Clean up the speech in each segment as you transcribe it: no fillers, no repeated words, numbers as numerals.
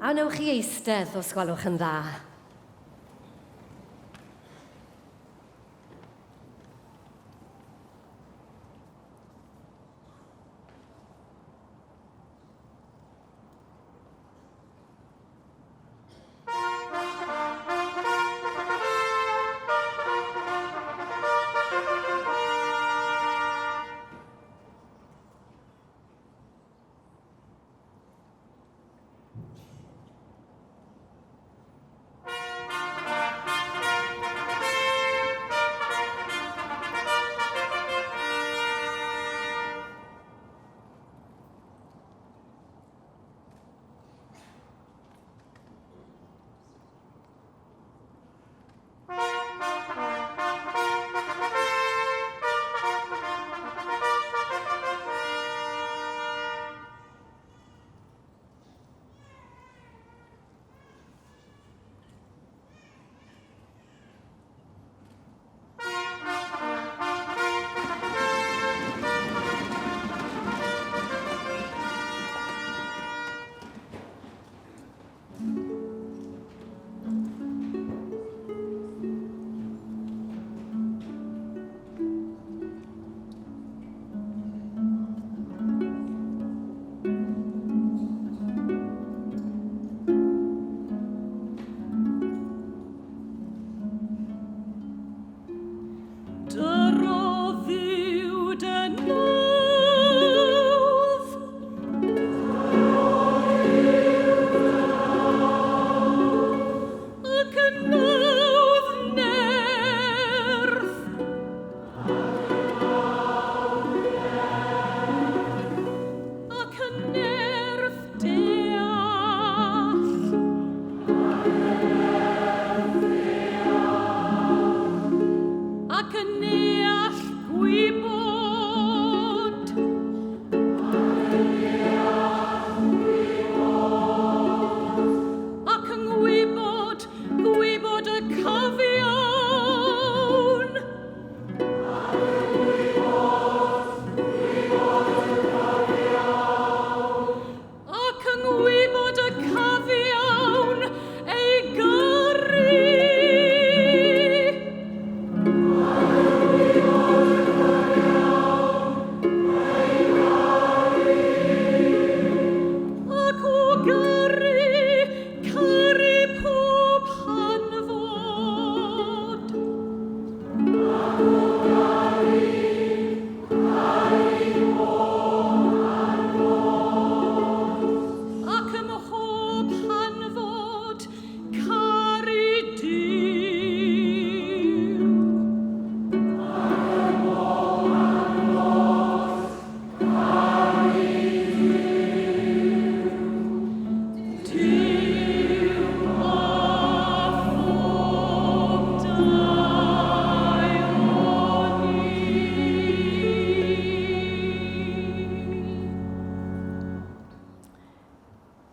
A wnewch chi eistedd os gwelwch yn dda.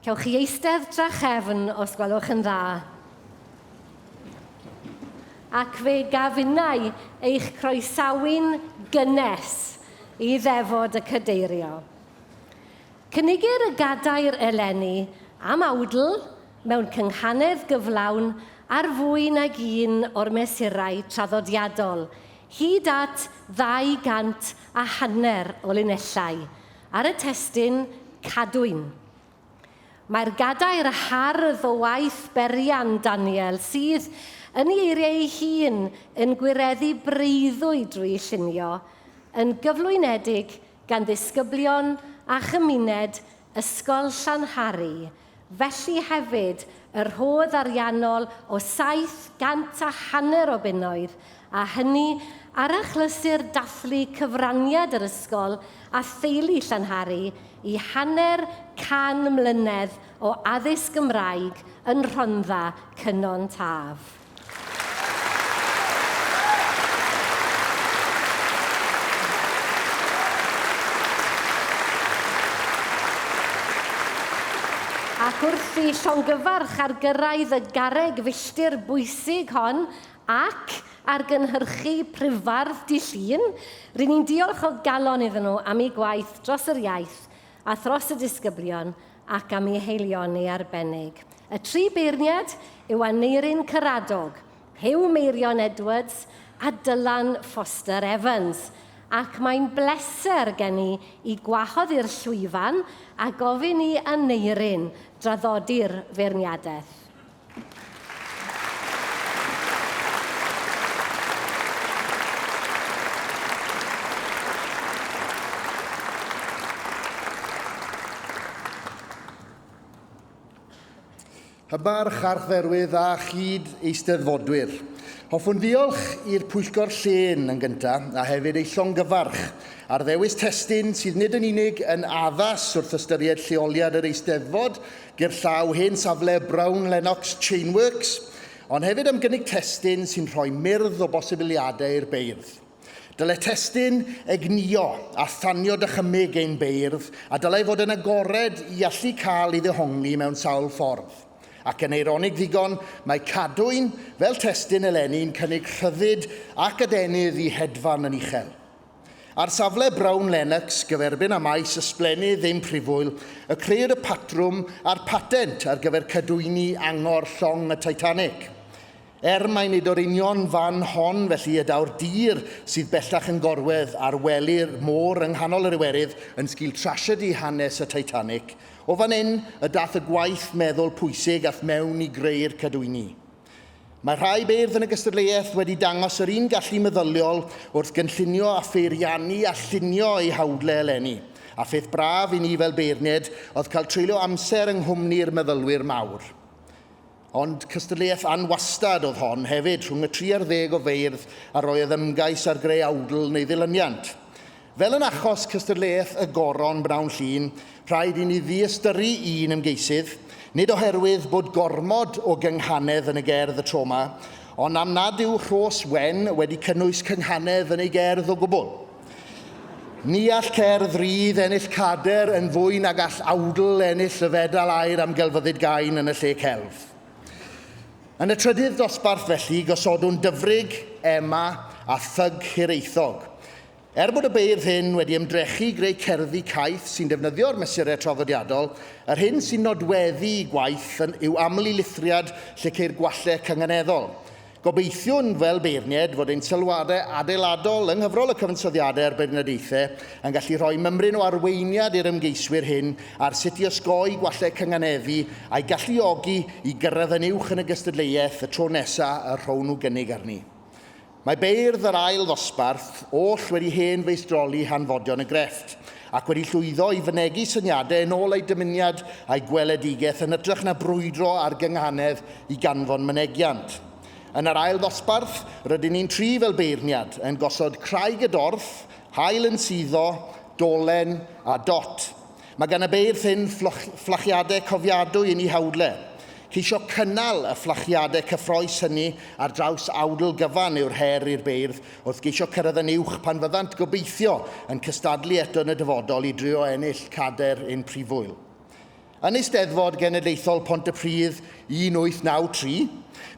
Cewch chi eistedd drachefn os gwelwch yn dda. Ac fe gaf innau eich croesawu'n gynnes i ddefod y cadeirio. Cynigir y gadair eleni am awdl mewn cynghanedd gyflawn ar fwy nag un o'r mesurau traddodiadol, hyd at ddau gant a hanner o linellau, ar y testun 'Cadwyn'. Mae'r gadair hardd o waith Berian Daniel, sydd, yn ei eiriau ei hun, yn gwireddu breuddwyd drwy llunio, yn gyflwynedig gan ddisgyblion a chymuned Ysgol Llanhari, felly hefyd y rhodd ariannol o 700 a hanner o bunnoedd, a hynny ar achlysur dathlu cyfraniad yr ysgol a theulu Llanhari i hanner can mlynedd o addysg Gymraeg yn Rhondda Cynon Taf. Ac wrth i llongyfarch ar gyrraedd y garreg filltir bwysig hon ac ar gynhyrchu Prifardd Dydd Llun, ry'n ni'n diolch o galon iddyn nhw am eu gwaith dros yr iaith a thros y disgyblion. ac am ei haelioni arbennig. Y tri beirniad yw Aneurin Caradog, Huw Meirion Edwards a Dylan Foster Evans, ac mae'n bleser gen i i gwahodd i'r llwyfan a gofyn i Aneurin draddodi'r feirniadaeth. Hybarch Archdderwydd a chyd eisteddfodwyr. Hoffwn ddiolch i'r Pwyllgor Llên yn gyntaf, a hefyd ei llongyfarch ar ddewis testun sydd nid yn unig yn addas wrth ystyried lleoliad yr Eisteddfod gerllaw hen safle Brown Lennox Chainworks, ond hefyd am gynnig testun sy'n rhoi myrdd o bosibiliadau i'r beirdd. Dylai testun egnïo a thanio dychymyg ein beirdd, a dylai fod yn agored i allu cael ei ddehongli mewn sawl ffordd. Ac yn eironig ddigon, mae cadwyn fel testun eleni'n cynnig rhyddid ac adenydd i hedfan yn uchel. Ar safle Brown Lennox, gyferbyn â maes ysblennydd ein prifwyl, y crëir y patrwm a'r patent ar gyfer cadwyni angor llong y Titanic. Er mai nid o'r union fan hon felly y daw'r dir sydd bellach yn gorwedd ar wely'r môr yng nghanol yr Iwerydd yn sgil trasiedi hanes y Titanic, o fan hyn y daeth y gwaith meddwl pwysig ath mewn i greu'r cadwyni. Mae rhai beirdd yn y gystadleuaeth wedi dangos yr un gallu meddyliol wrth gynllunio a pheiriannu a llunio eu hawdle eleni, a pheth braf i ni fel beirniaid oedd cael treulio amser yng nghwmni'r meddylwyr mawr. Ond cystadleuaeth anwastad oedd hon hefyd, rhwng y tri ar ddeg o feirdd a roedd ymgais ar greu awdl neu ddilyniant. Fel yn achos cystadleuaeth y Goron bnawn Llun, rhaid i ni ddiystyru un ymgeisydd, nid oherwydd bod gormod o gynghanedd yn y gerdd y tro 'ma, ond am nad yw Rhos Wen wedi cynnwys cynghanedd yn ei gerdd o gwbl. Ni all cerdd rydd ennill cader yn fwy nag all awdl ennill y fedal aur am gelfyddyd gain yn y lle celf. Yn y trydydd dosbarth felly, gosodwn Dyfrig, Emma a Thug Hiraethog. Er bod y beirdd hyn wedi ymdrechu i greu cerddi caeth sy'n defnyddio'r mesurau traddodiadol, yr hyn sy'n nodweddu gwaith yn yw aml i lithriad lle ceir gwallau cynganeddol. Gobeithiwn, fel beirniaid, fod ein sylwadau adeiladol yng nghyfrol y Cyfansoddiadau a'r Beirniadaethau yn gallu rhoi mymryn o arweiniad i'r ymgeiswyr hyn ar sut i osgoi gwallau cynganeddu a'u galluogi i gyrraedd yn uwch yn y gystadleuaeth y tro nesaf y rhown nhw gynnig arni. Mae beirdd yr ail ddosbarth oll wedi hen feistroli hanfodion y grefft, ac wedi llwyddo i fynegi syniadau yn ôl eu dymuniad a'u gweledigaeth yn hytrach na brwydro ar gynghanedd i ganfon mynegiant. Yn yr ail ddosbarth, rydyn ni'n tri fel beirniad, yn gosod craig y dorth, haul yn suddo, dolen a dot. Mae gan y beirdd hyn fflachiadau cofiadwy yn eu hawdle. Ceisio cynnal y fflachiadau cyffroes hynny ar draws awdl gyfan yw'r her i'r beirdd wrth geisio cyrraedd yn uwch pan fyddant, gobeithio, yn cystadlu eto yn y dyfodol i drio ennill cadair ein prifwyl. Yn Eisteddfod Genedlaethol Pontypridd 1893,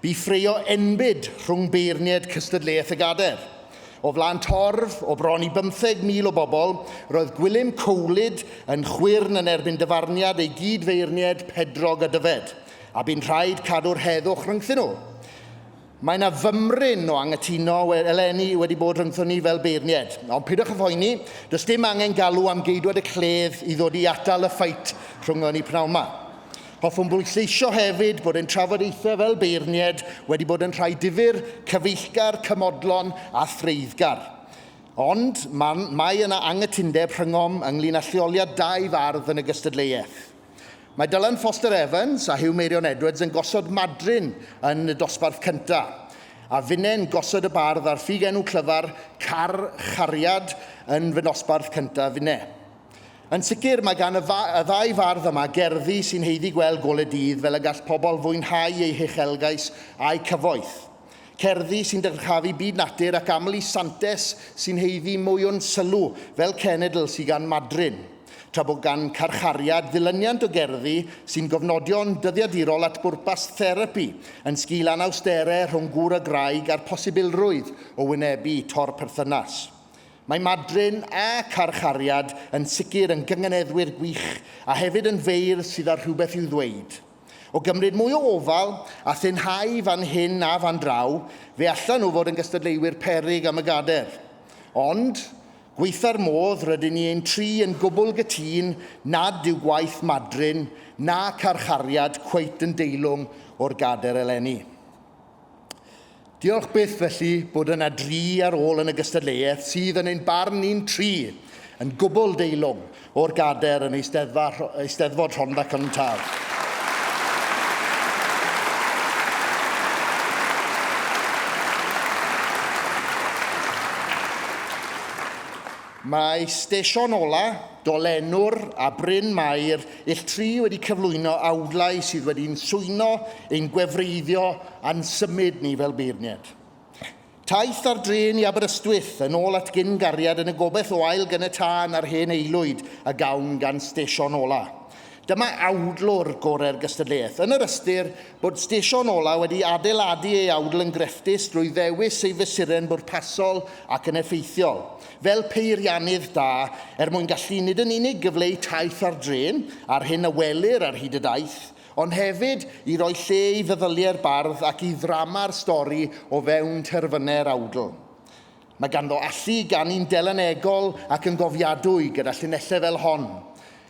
bu ffraeo enbyd rhwng beirniaid cystadleuaeth y gadair. O flaen torf o bron i 15,000 o bobl, roedd Gwilym Cowlyd yn chwyrn yn erbyn dyfarniad ei gyd-feirniaid Pedrog a Dyfed, a bu'n rhaid cadw'r heddwch rhyngthyn nhw. Mae yna fymryn o anghytuno eleni wedi bod rhyngthon ni fel beirniaid. Ond peidiwch â phoeni, does dim angen galw am geidwad y cledd i ddod i atal y ffeit rhwngthon ni pnawn 'ma. Hoffwn bwysleisio hefyd bod ein trafodaethau fel beirniaid wedi bod yn rhai difyr, cyfeillgar, cymodlon a threiddgar. Ond mae yna anghytundeb rhyngom ynglŷn â lleoliad dau fardd yn y gystadleuaeth. Mae Dylan Foster Evans a Huw Meirion Edwards yn gosod Madryn yn y dosbarth cyntaf, a finne'n gosod y bardd ar ffug enw clyfar Car Chariad yn fy nosbarth cyntaf finne. Yn sicr, mae gan y, y ddau fardd yma gerddi sy'n haeddu gweld golau dydd fel y gall pobl fwynhau eu huchelgais a'u cyfoeth. Cerddi sy'n dyrchafu byd natur ac aml i santes sy'n haeddu mwy o'n sylw fel cenedl sydd gan Madryn, tra bod gan Carchariad ddilyniant o gerddi sy'n gofnodion dyddiadurol at bwrpas therapi yn sgil anawsterau rhwng gŵr a gwraig a'r posibilrwydd o wynebu tor-perthynas. Mae Madryn a Carchariad yn sicr yn gynganeddwyr gwych a hefyd yn feirdd sydd â rhywbeth i'w ddweud. O gymryd mwy o ofal a thynhau fan hyn a fan draw, fe allan nhw fod yn gystadleuwyr peryg am y gadair. Ond, gweitha'r modd, rydyn ni ein tri yn gwbl gytûn nad yw gwaith Madryn na Carchariad cweit yn deilwng o'r gadair eleni. Diolch byth felly bod yna dri ar ôl yn y gystadleuaeth sydd yn ein barn ni'n tri yn gwbl deilwng o'r gader yn Eisteddfod Rhondda Cynon Taf. Mae stesion ola, Dolenwr a Bryn Mair ill tri wedi cyflwyno awdlau sydd wedi'n swyno, ein gwefreiddio a'n symud ni fel beirniaid. Taith ar drên i Aberystwyth, yn ôl at gyn gariad yn y gobaith o ail gynne tân ar hen aelwyd a gawn gan stesion ola. Dyma awdlwr gorau'r gystadleuaeth, yn yr ystyr bod stesion ola wedi adeiladu ei awdl yn grefftus drwy ddewis ei fesuren bwrpasol ac yn effeithiol, fel peiriannydd da, er mwyn gallu nid yn unig gyfleu taith ar drên a'r hyn a welir ar hyd y daith, ond hefyd i roi lle i feddyliau'r bardd ac i ddrama'r stori o fewn terfynau'r awdl. Mae ganddo allu i ganu'n delynegol ac yn gofiadwy gyda llinellau fel hon,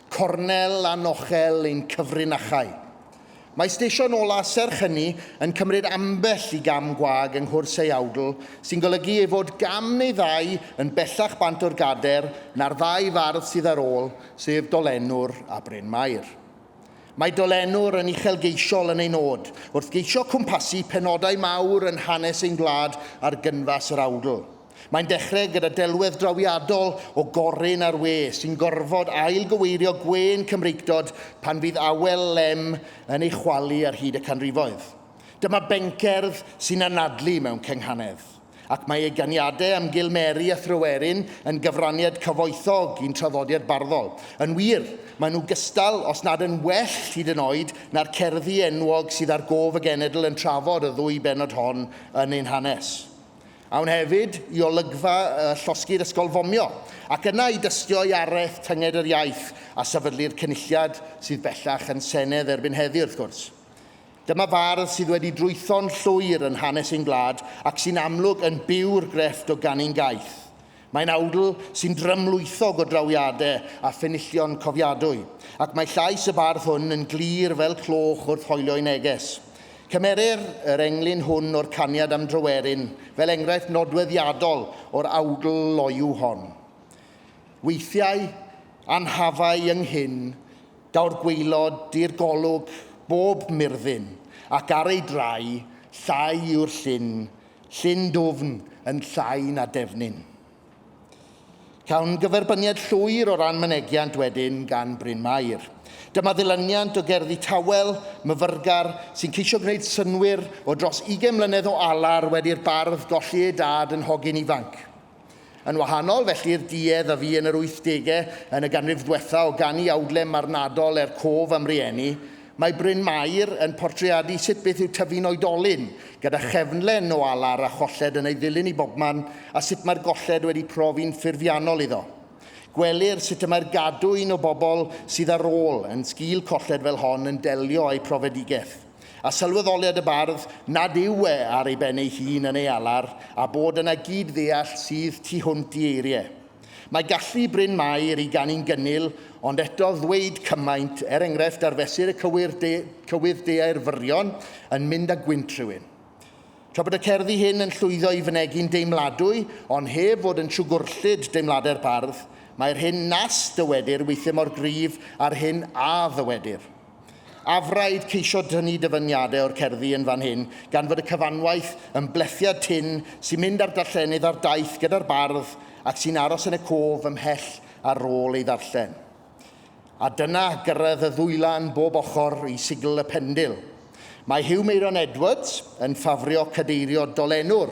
Cornel anochel ein cyfrinachau. Mae stesion ola serch hynny yn cymryd ambell i gam gwag yng nghwrs ei awdl, sy'n golygu ei fod gam neu ddau yn bellach bant o'r gader na'r ddau fardd sydd ar ôl, sef Dolenwr a Bryn Mair. Mae Dolenwr yn uchelgeisiol yn ei nod, wrth geisio cwmpasu penodau mawr yn hanes ein gwlad ar gynfas yr awdl. Mae'n dechrau gyda delwedd drawiadol o gorun ar we sy'n gorfod ail-gyweirio gwên Cymreictod pan fydd awel lem yn ei chwalu ar hyd y canrifoedd. Dyma bencerdd sy'n anadlu mewn cynghanedd, ac mae ei ganiadau am Gilmeri a Thryweryn yn gyfraniad cyfoethog i'n traddodiad barddol. Yn wir, maen nhw gystal, os nad yn well hyd yn oed, na'r cerddi enwog sydd ar gof y genedl yn trafod y ddwy bennod hon yn ein hanes. Awn hefyd i olygfa y llosgi'r ysgol fomio, ac yna i dystio i araith Tynged yr Iaith a sefydlu'r Cynulliad sydd bellach yn Senedd erbyn heddi wrth gwrs. Dyma fardd sydd wedi drwytho'n llwyr yn hanes ein gwlad ac sy'n amlwg yn byw'r grefft o ganu'n gaeth. Mae'n awdl sy'n drymlwythog o drawiadau a phenillion cofiadwy, ac mae llais y bardd hwn yn glir fel cloch wrth hoelio'i neges. Cymerir yr englyn hwn o'r caniad am Dryweryn fel enghraifft nodweddiadol o'r awdl loyw hon. Weithiau, anhafau ynghyn, daw'r gwaelod i'r golwg bob myrddin, ac ar ei drai, llai yw'r llyn, Llyn dwfn yn llai na defnyn. Cawn gyferbyniad llwyr o ran mynegiant wedyn gan Bryn Mair. Dyma ddilyniant o gerddi tawel, myfyrgar, sy'n ceisio gwneud synnwyr o dros ugain mlynedd o alar wedi'r bardd golli ei dad yn hogyn ifanc. Yn wahanol, felly, i'r duedd a fu yn yr wythdegau yn y ganrif ddwetha o ganu awdle marnadol er cof am rieni, mae Bryn Mair yn portreadu sut beth yw tyfu'n oedolyn, gyda chefnlen o alar a cholled yn ei ddilyn i bobman, a sut mae'r golled wedi profi'n ffurfiannol iddo. Gwelir sut y mae'r gadwyn o bobl sydd ar ôl yn sgil colled fel hon yn delio â'u profedigaeth. A sylweddoliad y bardd nad yw e ar ei ben ei hun yn ei alar, a bod yna gyd-ddeall sydd tu hwnt i eiriau. Mae gallu Bryn Mair i ganu'n gynnil, ond eto ddweud cymaint, er enghraifft ar fesur y cywir de, cywydd deau'r fyrion, yn mynd â gwynt rhywun. Tra bod y cerddi hyn yn llwyddo i fynegi'n deimladwy, ond heb fod yn siwgwrllyd deimladau'r bardd, mae'r hyn nas dywedir weithiau mor gryf â'r hyn a ddywedir. Afraid ceisio dynnu dyfyniadau o'r cerddi yn fan hyn, gan fod y cyfanwaith yn blethiad tynn sy'n mynd â'r darllenydd ar daith gyda'r bardd ac sy'n aros yn y cof ymhell ar ôl ei ddarllen. A dyna gyrraedd y ddwylan bob ochr i sigl y pendil. Mae Huw Meiron Edwards yn ffafrio cadeirio Dolenwr,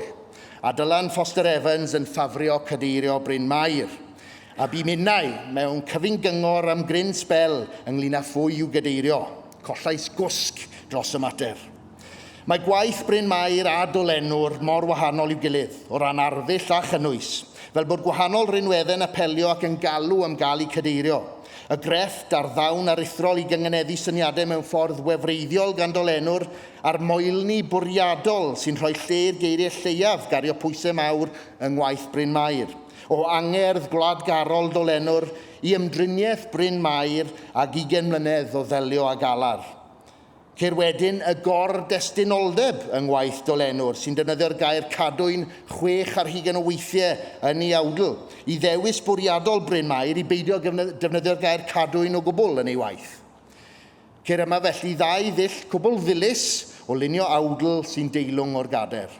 a Dylan Foster Evans yn ffafrio cadeirio Bryn Mair. A bu minnau mewn cyfyng-gyngor am gryn sbel ynglŷn â phwy i'w gadeirio. Collais gwsg dros y mater. Mae gwaith Bryn Mair a Dolenwr mor wahanol i'w gilydd, o ran arddull a chynnwys. fel bod gwahanol rinweddau'n apelio ac yn galw am gael eu cadeirio. Y grefft a'r ddawn aruthrol i gyngeneddu syniadau mewn ffordd wefreiddiol gan Dolenwr, a'r moelni bwriadol sy'n rhoi lle i'r geiriau lleiaf gario pwysau mawr yng ngwaith Bryn Mair. O angerdd gwladgarol Dolenwr i ymdriniaeth Bryn Mair ag ugain mlynedd o ddelio â galar. Ceir wedyn y gor-destunoldeb yng ngwaith Dolenwr, sy'n defnyddio'r gair cadwyn 26 o weithiau yn ei awdl, i ddewis bwriadol Bryn Mair i beidio defnyddio'r gair cadwyn o gwbl yn ei waith. Ceir yma felly ddau ddull cwbl ddilys o lunio awdl sy'n deilwng o'r gader.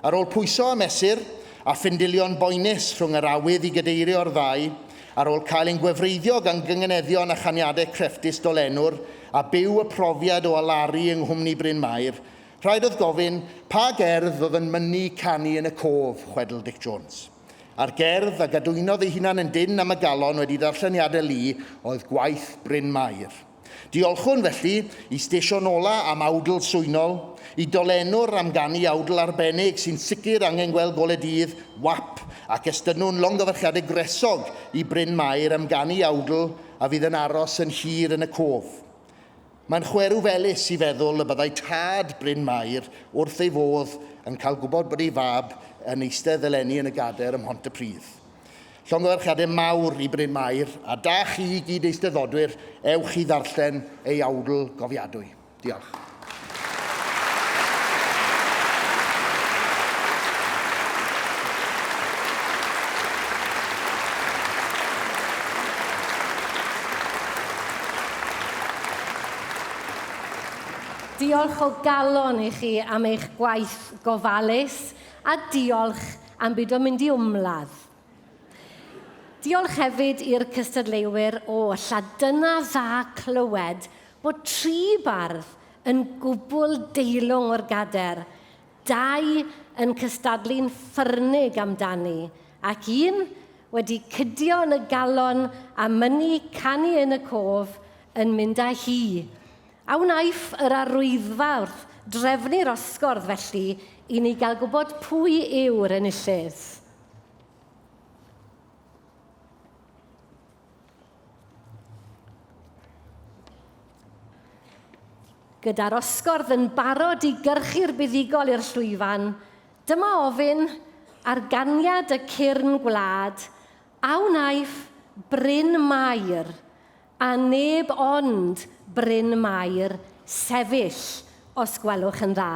Ar ôl pwyso a mesur, a phendilio'n boenus rhwng yr awydd i gadeirio'r ddau, ar ôl cael ein gwefreiddio gan gynganeddion a chaniadau crefftus Dolenwr, a byw y profiad o alaru yng nghwmni Bryn Mair, rhaid oedd gofyn, pa gerdd oedd yn mynnu canu yn y cof, chwedl Dic Jones? A'r gerdd a gadwynodd ei hunan yn dynn am y galon wedi darlleniadau lu oedd gwaith Bryn Mair. Diolchwn, felly, i Stesion Ola am awdl swynol, i Dolenwr am ganu awdl arbennig sy'n sicr angen gweld gole dydd, wap, ac estynnwn longyfarchiadau gwresog i Bryn Mair am ganu awdl a fydd yn aros yn hir yn y cof. Mae'n chwerw felys i feddwl y byddai tad Bryn Mair wrth ei fodd yn cael gwybod bod ei fab yn eistedd eleni yn y gadair ym Mhontypridd. Llongyfarchiadau mawr i Bryn Mair, a da chi i gyd eisteddfodwyr, ewch i ddarllen ei awdl gofiadwy. Diolch. Diolch o galon i chi am eich gwaith gofalus a diolch am beidio mynd i ymladd. Diolch hefyd i'r cystadleuwyr oll, a dyna dda clywed bod tri bardd yn gwbl deilwng o'r gader, dau yn cystadlu'n ffyrnig amdani, ac un wedi cydio yn y galon a mynnu canu yn y cof yn mynd â hi. A wnaiff yr arwyddfa wrth drefnu'r osgordd felly i ni gael gwybod pwy yw'r enillydd? Gyda'r osgordd yn barod i gyrchu'r buddugol i'r llwyfan, dyma ofyn ar ganiad y cyrn gwlad, a wnaiff Bryn Mair a neb ond Bryn Mair sefyll os gwelwch yn dda.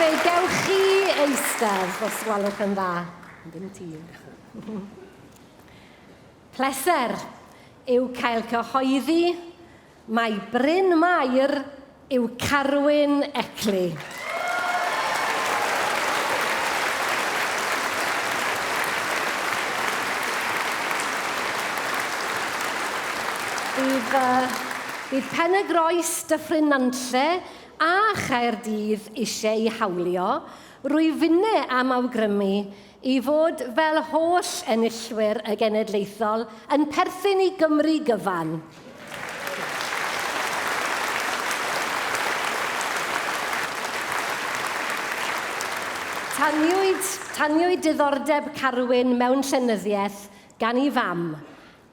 fe gewch chi eistedd, os gwelwch yn dda. Ddim ti. Pleser yw cael cyhoeddi mai Bryn Mair yw Carwyn Eckley. Bydd, bydd Pen y Groes, Dyffryn Nantlle a Chaerdydd eisiau ei hawlio, rwy finne am awgrymu i fod fel holl enillwyr y genedlaethol yn perthyn i Gymru gyfan. Taniwyd, taniwyd diddordeb Carwyn mewn llenyddiaeth gan ei fam,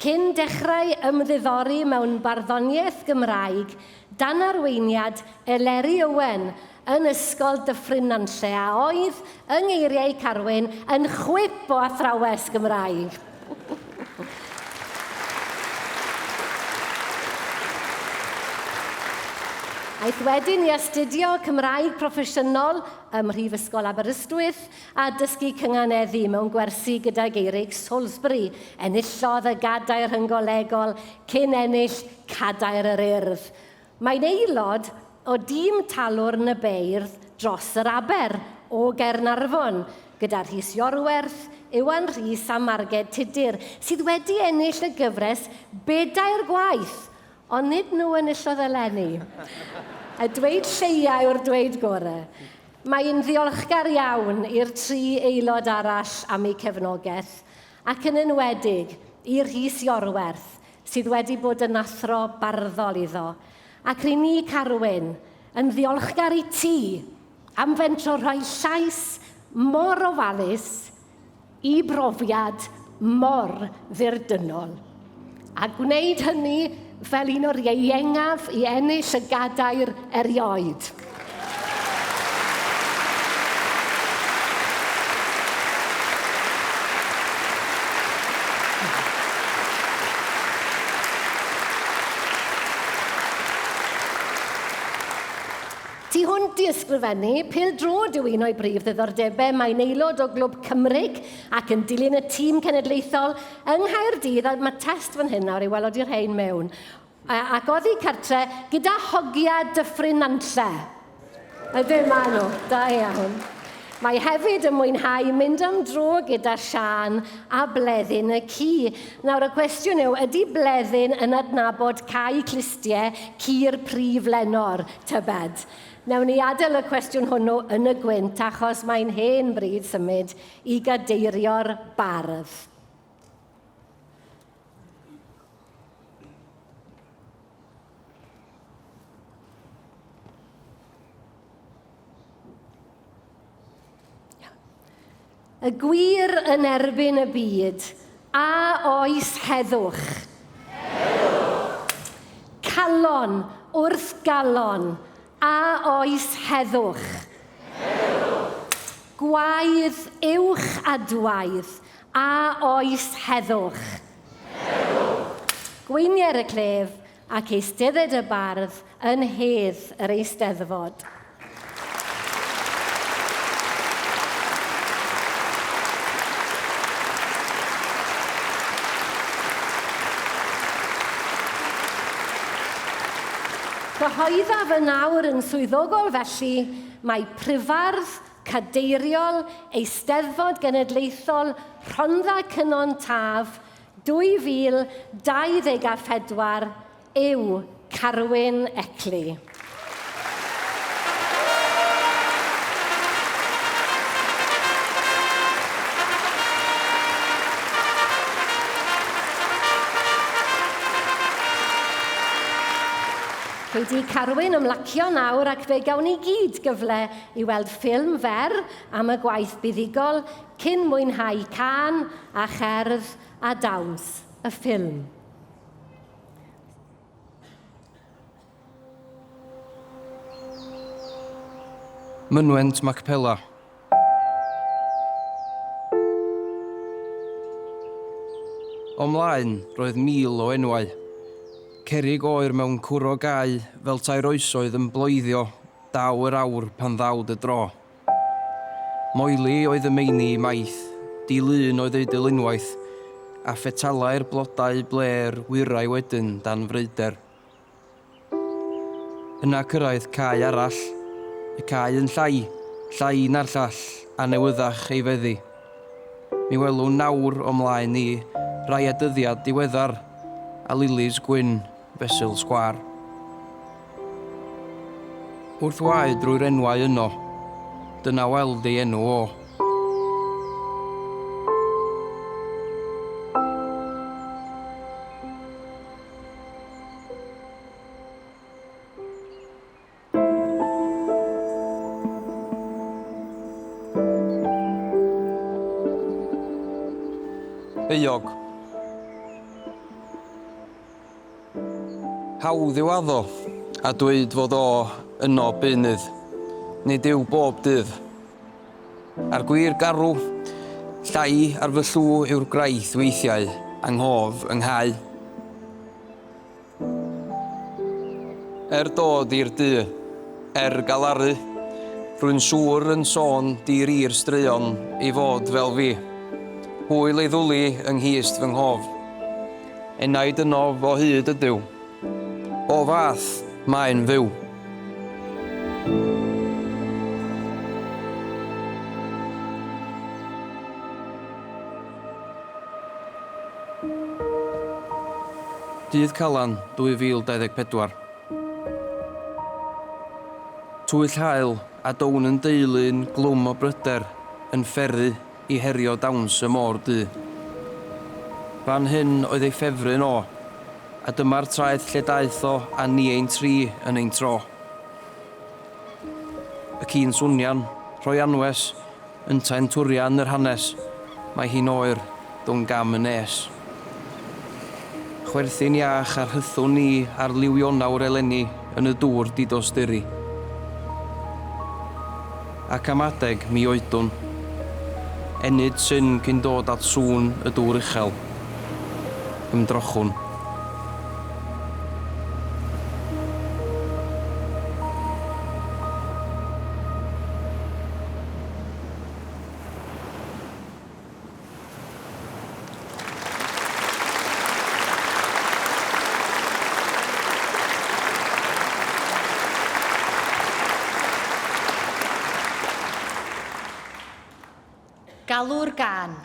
cyn dechrau ymddiddori mewn barddoniaeth Gymraeg dan arweiniad Eleri Owen yn Ysgol Dyffryn Nantlle a oedd, yng ngeiriau Carwyn, yn chwip o athrawes Gymraeg. Aeth wedyn i astudio Cymraeg proffesiynol ym Mhrifysgol Aberystwyth a dysgu cynganeddu mewn gwersi gydag Eirig Salisbury. Enillodd y gadair rhynggolegol cyn ennill Cadair yr Urdd. Mae'n aelod o dîm Talwrn y Beirdd dros yr Aber o Gaernarfon, gyda Rhys Iorwerth, Iwan Rhys a Marged Tudur, sydd wedi ennill y gyfres bedair gwaith, ond nid nhw enillodd eleni. Y dweud lleia yw'r dweud gore. Mae'n ddiolchgar iawn i'r tri aelod arall am eu cefnogaeth, ac yn enwedig i Rhys Iorwerth, sydd wedi bod yn athro barddol iddo. Ac ry'n ni, Carwyn, yn ddiolchgar i ti am fentro rhoi llais mor ofalus i brofiad mor ddirdynnol. A gwneud hynny fel un o'r ieuengaf i ennill y gadair erioed. Tu hwnt i ysgrifennu, pêl-droed yw un o'i brif ddiddordebau. Mae'n aelod o Glwb Cymrig ac yn dilyn y tîm cenedlaethol yng Nghaerdydd. A mae test fan hyn nawr i welod i'r rhain mewn. Ac oddi cartre gyda hogia Dyffryn Nantlle. Ydyn, maen nhw. Da iawn. Mae hefyd yn mwynhau mynd am dro gyda Siân a Bleddyn y ci. Nawr y cwestiwn yw, ydy Bleddyn yn adnabod cau clustiau ci'r prif lenor, tybed? Newn ni adael y cwestiwn hwnnw yn y gwynt achos mae'n hen bryd symud i gadeirio'r bardd. Y gwir yn erbyn y byd, a oes heddwch? Heddwch! Calon wrth galon, a oes heddwch? Heddwch! Gwaedd uwch adwaedd, a oes heddwch? Heddwch! Gweinier y clef ac eistedded y bardd yn hedd yr Eisteddfod. Cyhoeddaf yn awr yn swyddogol felly mai Prifardd Cadeiriol Eisteddfod Genedlaethol Rhondda Cynon Taf 2024 yw Carwyn Eckley. Cei di Carwyn ymlacio nawr ac fe gawn ni gyd gyfle i weld ffilm fer am y gwaith buddugol cyn mwynhau cân a cherdd a dawns y ffilm. Mynwent Macpela. O mlaen, roedd 1,000 o enwau. Cerrig oer mewn cwro gau, fel tai'r oesoedd yn bloeddio, daw yr awr pan ddaw dy dro. Moeli oedd y meini maith, di-lun oedd eu dylunwaith, a phetalau'r blodau blêr wyrai wedyn dan freuder. Yna cyrraedd cae arall, y cae yn llai, llai na'r llall, a newyddach ei feddi. Mi welwn nawr o mlaen ni rai a dyddiad diweddar, a lilis gwyn fesul sgwâr. Wrth waed drwy'r enwau yno, dyna weld ei enw o. Euog. Hawdd yw addo a dweud fod o yno beunydd. Nid yw bob dydd. A'r gwir garw, llai ar fy llw yw'r graith weithiau, anghof ynghau. Er dod i'r du, er galaru, rwy'n siŵr yn sôn di-ri'r straeon ei fod fel fi. Hwyl ei ddwli yng nghist fy nghof. Enaid ynof o hyd ydyw. O fath, mae'n fyw. Dydd Calan 2024. Twyll haul a down yn deulu'n glwm o bryder yn fferru i herio dawns y môr du. Fan hyn oedd ei ffefryn o, a dyma'r traeth lle daeth o a ni ein tri yn ein tro. Y ci'n swnian, rhoi anwes, Yntau'n twrian yr hanes, mae hi'n oer, dwn gam yn nes. Chwerthin iach a rhythwn ni ar liw Ionawr eleni yn y dŵr didosturi. Ac am adeg mi oedwn. Ennyd syn cyn dod at sŵn y dŵr uchel. Ymdrochwn. Galw'r gân.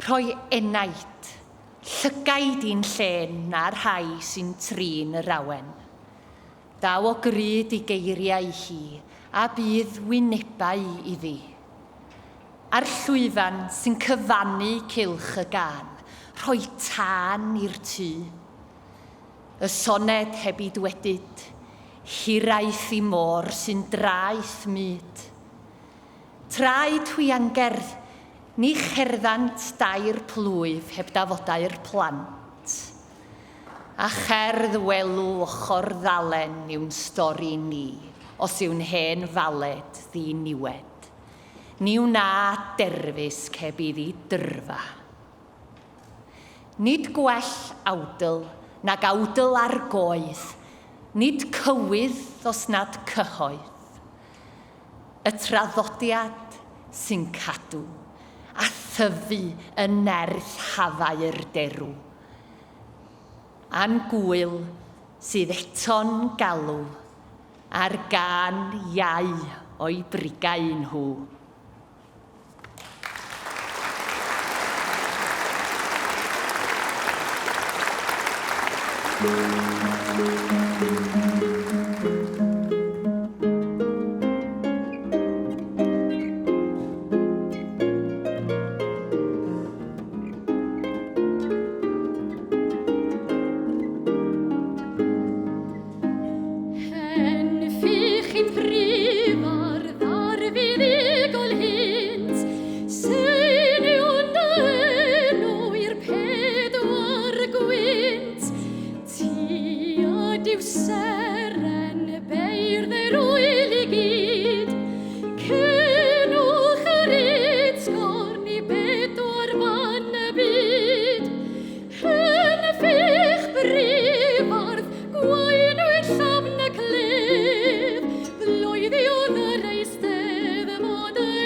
Rhoi enaid, llygaid i'n llên na'r rhai sy'n trin yr awen. Daw o gryd i geiriau hi a bydd wynebau iddi. A'r llwyfan sy'n cyfannu cylch y gân, rhoi tân i'r tŷ. Y soned heb ei dwedyd, hiraeth i môr sy'n draeth mud. Traed hwiangerdd, ni cherddant dair plwyf heb dafodau'r plant. A cherdd welw ochr ddalen yw'n stori ni, os yw'n hen faled ddi-niwed. Ni wna derfysg heb iddi dyrfa. Nid gwell awdl nag awdl ar goedd, nid cywydd os nad cyhoedd. Y traddodiad sy'n cadw a thyfu yn nerth hafau'r derw. A'n gŵyl sydd eto'n galw ar gân iau o'i brigau nhw. Hen ffych i'n prif ar ddarfu ddigol hynt, Seiniwn dy enw i'r pedwar gwynt. Ti ydyw seren beirdd yr ŵyl i gyd, Cenwch yr utgorn i bedwar fan y byd. Hen ffych brifardd, gwaenwyd llafn y cledd, Bloeddiodd yr eisteddfod yr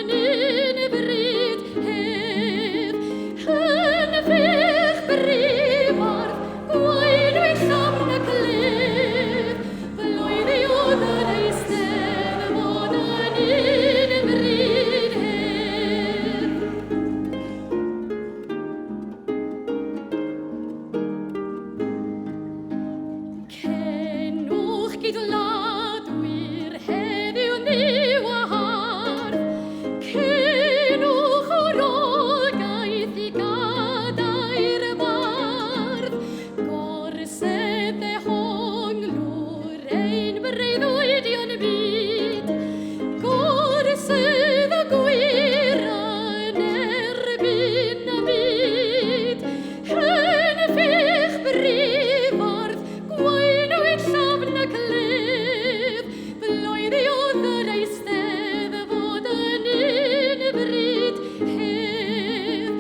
Cydwladwyr heddiw ni wahardd, Cenwch wrogaeth i gadair y bardd, Gorsedd dehonglwr ein breuddwydion byd, Gorsedd y gwir yn erbyn y byd, Hen fych brifardd, Gwaenwyd llafn y cledd, Bloeddiodd yr Eisteddfod yn un bryd hedd.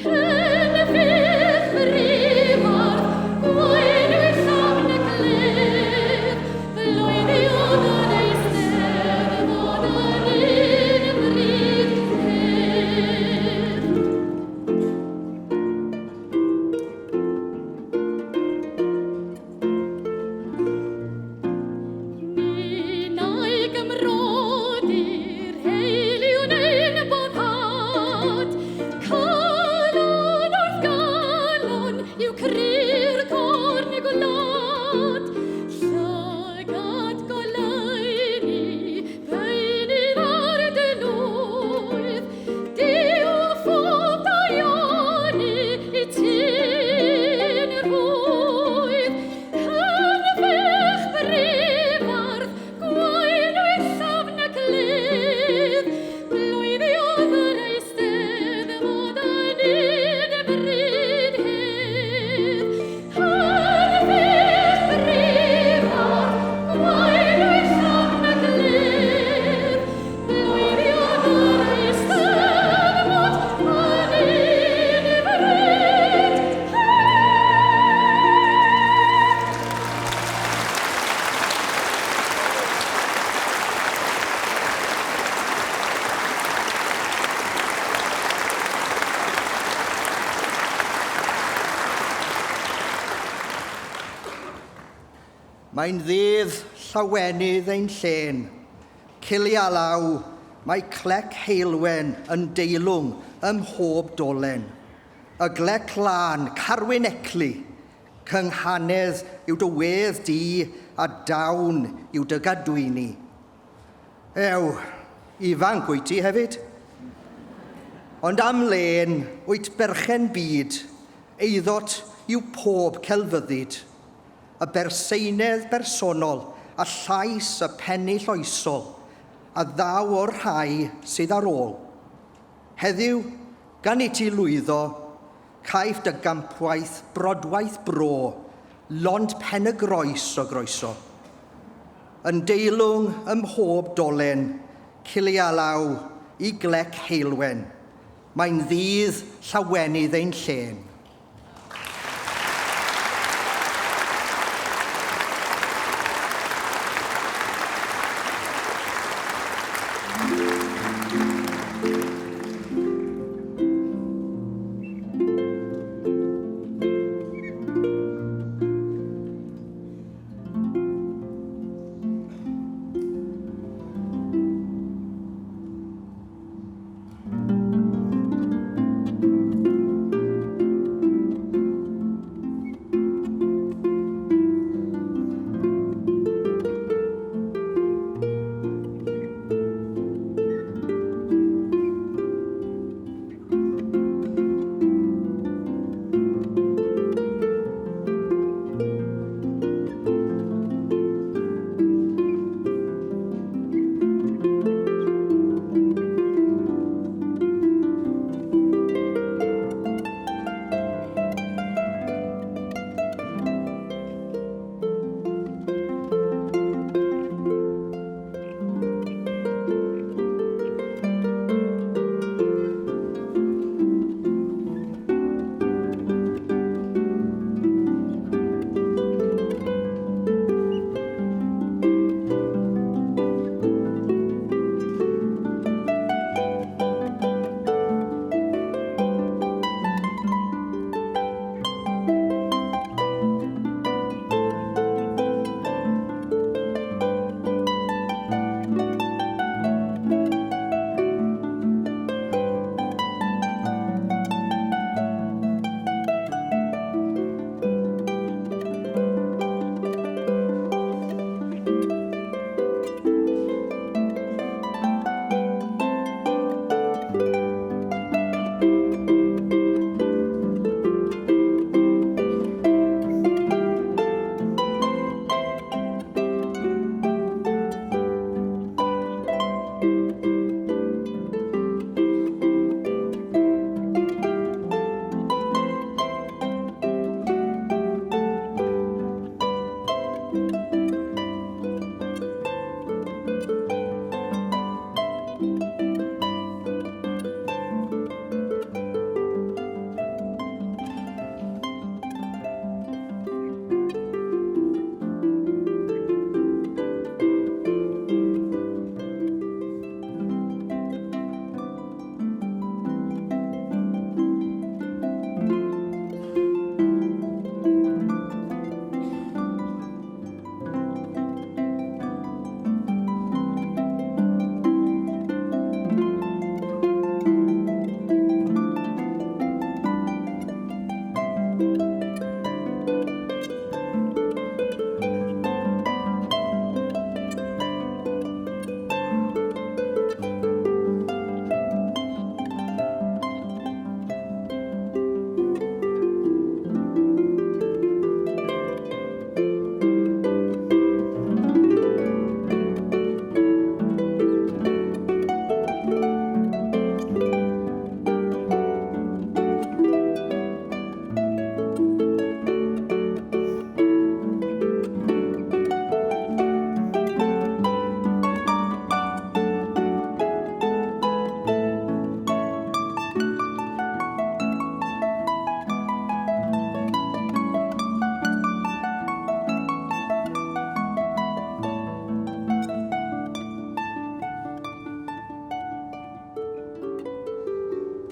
Hen fych brifardd, gwaenwyd llafn y cledd, Bloeddiodd yr Eisteddfod yn un bryd hedd. Ninnau gymrodyr heiliwn ein boddhad, Calon wrth galon yw cry'r corn gwlad. Llygad goleuni beunydd ar dy lwydd, Duw phob daioni i ti'n rhwydd. Cynfych brifardd, gwaenwyd llafn y cledd, Bloeddiodd yr Eisteddfod yn un bryd hedd. Cynfych brifardd, gwaenwyd llafn y cledd, Bloeddiodd yr Eisteddfod yn un bryd hedd. Mae'n ddydd llawenydd ein llên. Cilia law, mae clec heulwen yn deilwng ym mhob dolen. Y glec lân, Carwyn Eclu, cynghanedd yw dy wedd di a dawn yw dy gadwyni. Ew, ifanc wyt ti hefyd. Ond am lên wyt berchen byd, eiddot yw pob celfyddyd. Y berseinedd bersonol a llais y pennill oesol a ddaw o'r rhai sydd ar ôl. Heddiw, gan i ti lwyddo, caiff dy gampwaith brodwaith bro lond pen y groes o groeso. Yn deilwng ym mhob dolen, cilialaw i glec heulwen, mae'n ddydd llawenydd ein llên.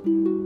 Yn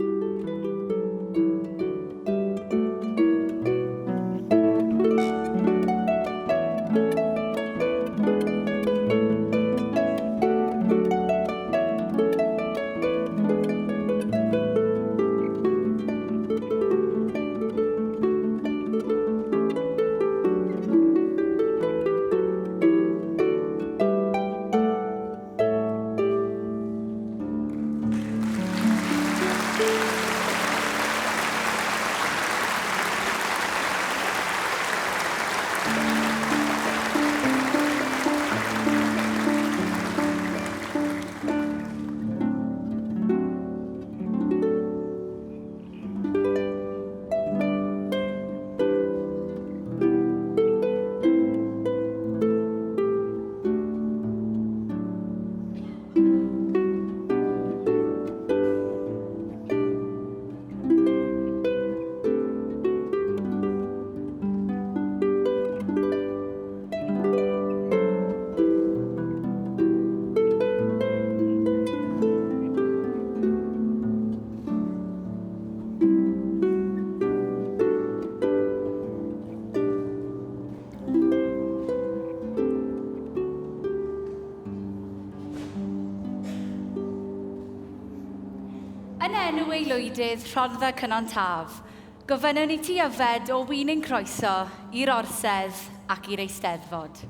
enw aelwydydd Rhondda Cynon Taf, gofynnwn i ti yfed o win ein croeso i'r orsedd ac i'r Eisteddfod.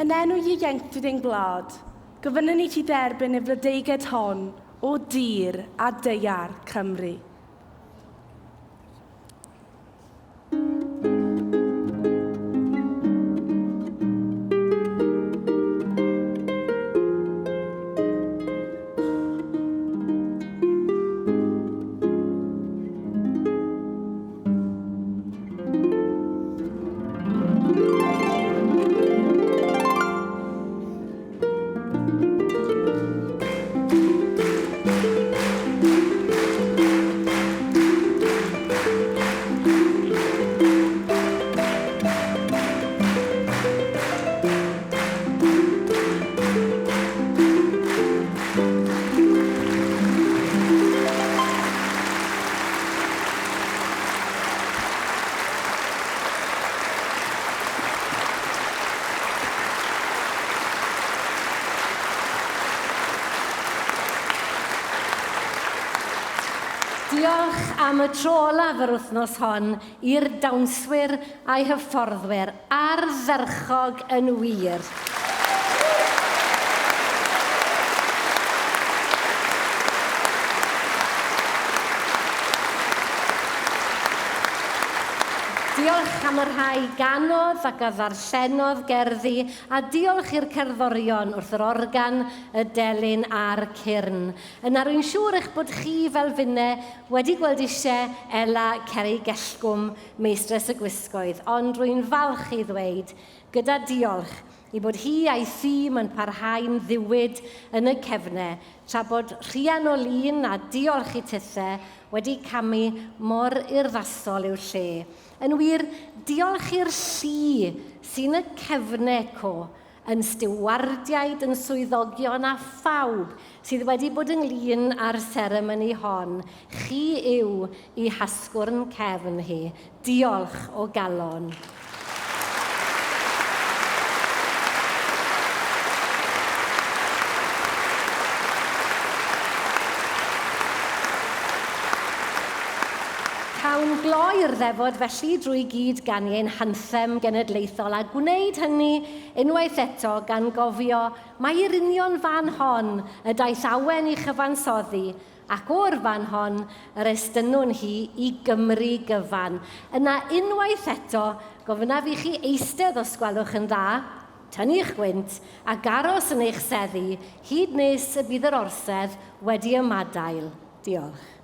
Yn enw ieuenctid ein gwlad, gofynnwn i ti dderbyn y flodeuged hon o dir a daear Cymru. Diolch am y tro olaf yr wythnos hon i'r dawnswyr a'i hyfforddwyr ardderchog yn wir. Diolch am y rhai ganodd ac a ddarllenodd gerddi, a diolch i'r cerddorion wrth yr organ, y delyn a'r cyrn. Yna rwy'n siŵr eich bod chi, fel finne, wedi gweld eisiau Ela Ceri Gellgwm, meistres y gwisgoedd, ond rwy'n falch i ddweud, gyda diolch, i bod hi a'i thîm yn parhau'n ddiwyd yn y cefne, tra bod Rhian o Lun, a diolch i tithe, wedi camu mor urddasol i'w lle. Yn wir, diolch i'r llu sy'n y cefne co, yn stiwardiaid, yn swyddogion a phawb sydd wedi bod ynglyn â'r seremoni hon. Chi yw i hasgwrn cefn hi. Diolch o galon. Cawn gloi'r ddefod felly drwy gyd ganu ein hanthem genedlaethol a gwneud hynny unwaith eto gan gofio mai'r union fan hon y daeth awen i chyfansoddi Ac o'r fan hon yr estynnwn hi i Gymru gyfan. Yna unwaith eto, gofynnaf i chi eistedd os gwelwch yn dda, tynnu'ch gwynt, ac aros yn eich seddi hyd nes y bydd yr orsedd wedi ymadael. Diolch.